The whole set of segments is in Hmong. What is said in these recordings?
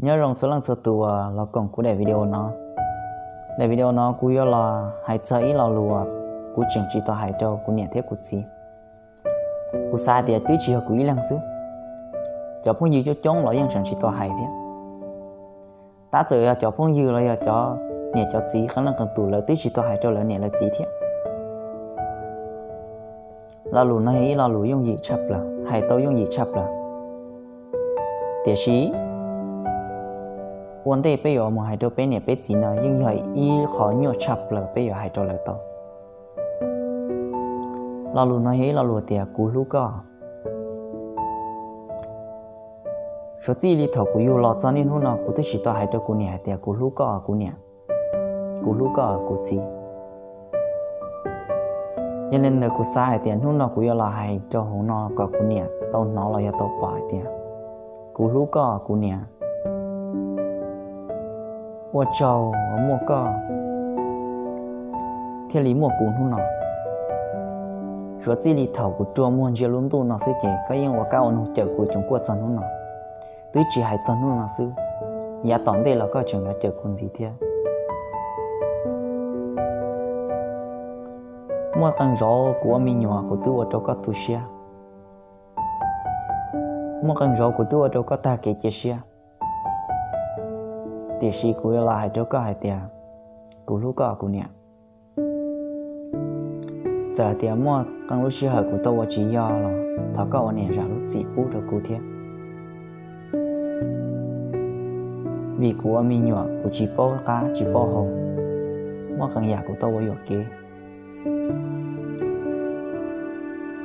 Nyob zoo txhua leej txhua tus uas los koom kuv daim video no. Daim video no kuv yuav los hais txog ib lo lus uas kuv tseem tsis tau hais rau kuv niam thiab kuv txiv. Kuv xav hais tias twb tsis yog kuv ib leeg xwb, cov phooj ywg coob coob los yeej tseem tsis tau hais thiab. Tab txawm yog cov phooj ywg los yog cov niam cov txiv qee leej qee tus lawv twb tsis tau hais rau lawv niam lawv txiv thiab. Lo lus no yog ib lo lus yooj yim tshaj plaws, hais tau yooj yim tshaj plaws. Tiam sis ua ntej peb yuav mus hais rau peb niam peb txiv no yeej yog ib qho nyuaj tshaj plaws peb yuav hais rau lawv tau. Lo lus no yog ib lo lus tias kuv hlub koj. Suav txij li thaum kuv yug los txog niaj hnub no kuv twb tsis tau hais rau kuv niam hais tias kuv hlub koj kuv niam, kuv hlub koj kuv txiv. Yog li ntawd kuv xav hais tias hnub no kuv yuav los hais rau hauv no kom kuv niam tau hnov los yog tau pom hais tias kuv hlub koj kuv niam. Ua tsaug uas muaj koj thiaj li muaj kuv hnub no. Suav txij li thaum kuv rua muag ntsia lub ntuj no xwb ces koj yeej ua kab ua noog cawm kuv tsoom kuaj txog hnub no. Twb tsis hais txog hnub no xwb, yav tom ntej los koj tseem yuav cawm kuv ntxiv thiab. Muaj qee zaus kuv ua me nyuam kuv twb ua rau koj tu siab, muaj qee zaus kuv twb ua rau koj tag kev cia siab. Tiam sis kuv yuav los hais rau koj hais tias kuv hlub koj kuv niam. Txawm hais tias muaj qee lub sij hawm kuv tau ua tsis yog los thov koj ua niam zam lub txim pub rau kuv thiab. Vim kuv ua me nyuam kuv tsis paub qab tsis paub hau, muaj qee yam kuv tau ua yuam kev.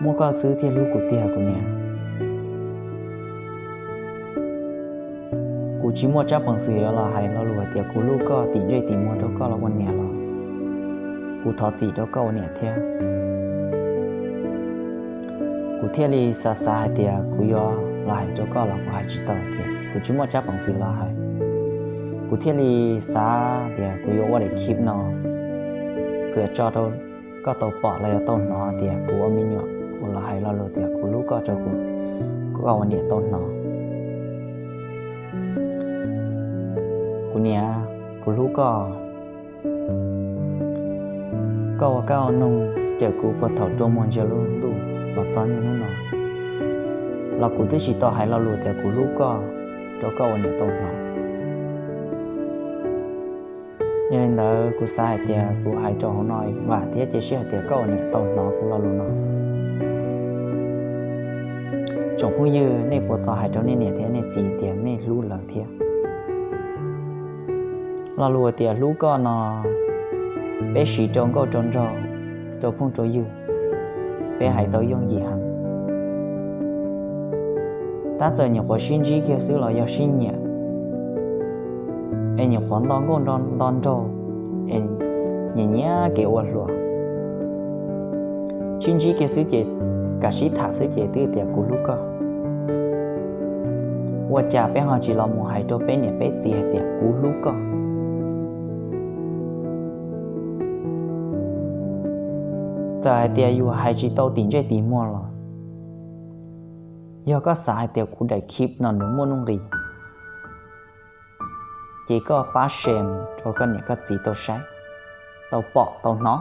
Muaj koj xwb thiaj hlub kuv tiag kuv niam. Kuv tsis muaj tsab peev xwm yuav los hais lo lus hais tias kuv hlub koj tim ntsej tim muag rau koj los ua niam los kuv thov txim rau koj ua niam thiab. Kuv thiaj li xav xav hais tias kuv yuav los hais rau koj los kuv hais tsis tau tias kuv tsis muaj tsab peev xwm los hais. Kuv thiaj li xav tias kuv yuav ua daim clip no, kuv yuav tso rau koj tau pom los yog tau hnov tias kuv ua me nyuam kuv los hais lo lus tias kuv hlub koj rau kuv, koj ua niam tau hnov. Kuv niam, kuv hlub koj. Koj ua kab ua noog cawm kuv puag thaum rua muag ntsia lub ntuj los txog niaj hnub no, los kuv twb tsis tau hais lo lus tias kuv hlub koj rau koj ua niam tau hnov. Yog li ntawd kuv xav hais tias kuv hais rau hauv no vam thiab cia siab hais tias koj ua niam tau hnov kuv lo lus no. Tsoom phooj ywg, nej puas tau hais rau nej niam thiab nej txiv tias nej hlub lawv thiab? Lo lus tias hlub koj no peb siv rau nkauj rau nraug, rau phooj rau ywg, peb hais tau yooj yim heev. Tab txawm nyuam qhuav sib ntsib kiag xwb los yog sib nyiam, es nyuam qhuav nto nkauj nto nraug, es nyiam nyiam kev ua hluas, sib ntsib kiag xwb ces, kam sib tham xwb ces twb tias kuv hlub koj. Ua cas peb ho tsis los mus hais rau peb niam peb txiv hais tias kuv hlub koj? Txawm hais tias yus hais tsis tau tim ntsej tim muag los, yog koj xav hais tias kuv daim clip no nws muaj nuj nqis, ces koj pab share mus rau koj niam koj txiv tau saib, tau pom tau hnov.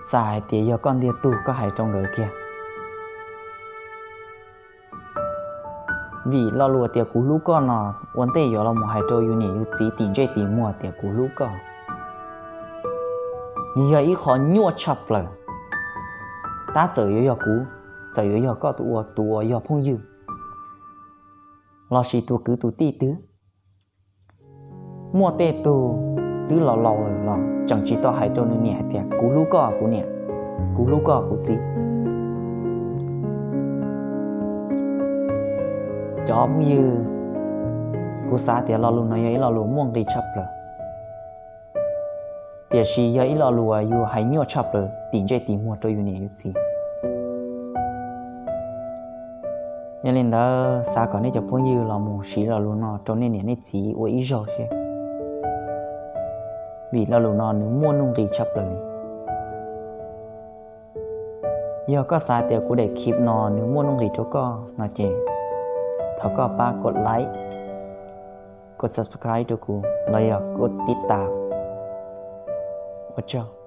Xav hais tias yog koj ntiag tug koj hais rau nkawd kiag. Vim lo lus tias kuv hlub koj no, ua ntej yuav los mus hais rau yus niam yus txiv tim ntsej tim muag tias kuv hlub koj, nws yog ib qho nyuaj tshaj plaws. Tab txawm yuav yog kuv, txawm yuav yog koj tus ua tus uas yog phooj ywg, lossis tus kwv tus tij twg, muaj tej tug twb laus laus lawm los tseem tsis tau hais rau nws niam hais tias kuv hlub koj kuv niam, kuv hlub koj kuv txiv. Cov phooj ywg, kuv xav tias lo lus no yog ib lo lus muaj nqis tshaj plaws, tiam sis yog ib lo lus uas yus hais nyuaj tshaj plaws tim ntsej tim muag rau yus niam yus txiv. Yog li ntawd xav kom nej cov phooj ywg los mus siv lo lus no rau nej niam nej txiv ua ib zaug seb, vim lo lus no nws muaj nuj nqis tshaj plaws li. Yog koj xav tias kuv daim clip no nws muaj nuj nqis rau koj no ces thov koj pab kov like, kov subscribe rau kuv los yog kov tiv tas. Ua tsaug.